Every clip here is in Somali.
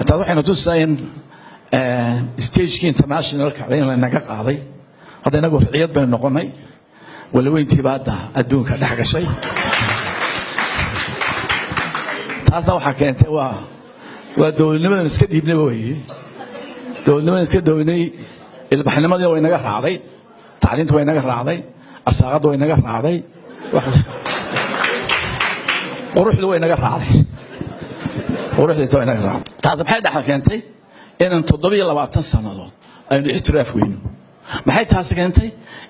Taas waxayna tusaa in stagekii internationalka in lanaga qaaday. Hadda inagu riciyad baynu noqonnay. Walaweyntii baa hadda adduunka dhex gashay. Taasna waxaa keentay waa dowladnimadan iska dhiibnaba weeye, dowladnimadan iska downay. Ilbaxnimadii way naga raacday, tacliinta way naga raacday, arsaaqadda way naga raacday, quruxdu way naga raacday, quruxdiita way naga raacday. Taas maxay dhexal keentay? Inaan 27 sannadood aynu ictiraaf weyno. Maxay taasi keentay?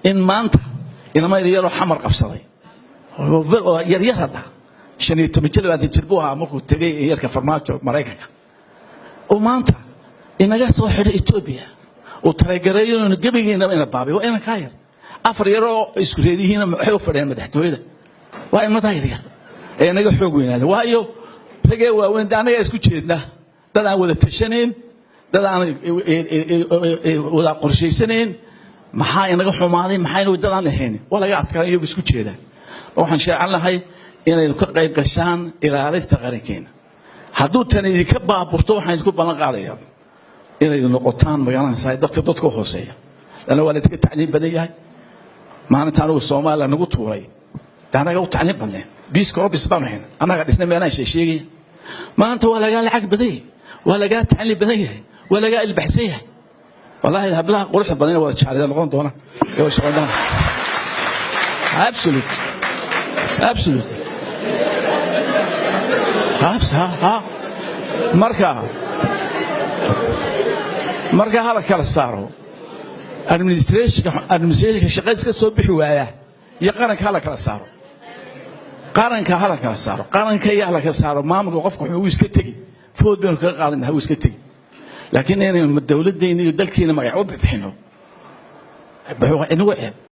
In maanta inama yaroo Xamar qabsaday oo yaryar hadda, 15 jir, 20 jir buu ahaa markuu tegay yarka Farmaajo Maraykanka, oo maanta inaga soo xidhay Etoobiya, uu talagareeyo inuu gebigiinaba ina baabiyo. Waa inan kaa yar, afar yaroo isku reedihiina waxay u fadhiyaan madaxtooyada. Waa ilmadaa yaryar ee inaga xoog weynaada. Waayo, ragee waaweyn de annagaa isku jeedna, dad aan wada tashanayn, dad aan wada qorshaysanayn. Maxaa inaga xumaaday? Maxaa dad aan ahayn waa laga adkaa, iyagu isku jeeda. Waxaan sheecan lahay inaynu ka qayb gashaan ilaalista qarankeena. Hadduu tan idinka baaburto, waxaan idinku ballan qaadayaa inaydu noqotaan magaranaysaa dadka dadka hooseeya, lanna waa la idinka tacliim badan yahay. Maalinta anigu Soomaaliya nagu tuuray de annaga u tacliim badneen, Peace Corps baanu hayn, annaga dhisnay meelaan sheegsheegaya. Maanta waa lagaa lacag badan yahay, waa lagaa tacliim badan yahay, waa lagaa ilbaxsan yahay. Wallaahi hablaha quruxda badan wada jeclida noqon doona ee way shaqayn doona. Absolute, absolute. Ha marka hala kala saaro administrationka shaqada iska soo bixi waaya iyo qaranka. Hala kala saaro qaranka, hala kala saaro qaranka iyo hala kala saaro maamulka. Qofka wuxuu iska tegi, food baynu kaga qaadanaa, wuu iska tegi. Laakiin inaynu dowladdeena iyo dalkeena magac u bixino inagu ceeb.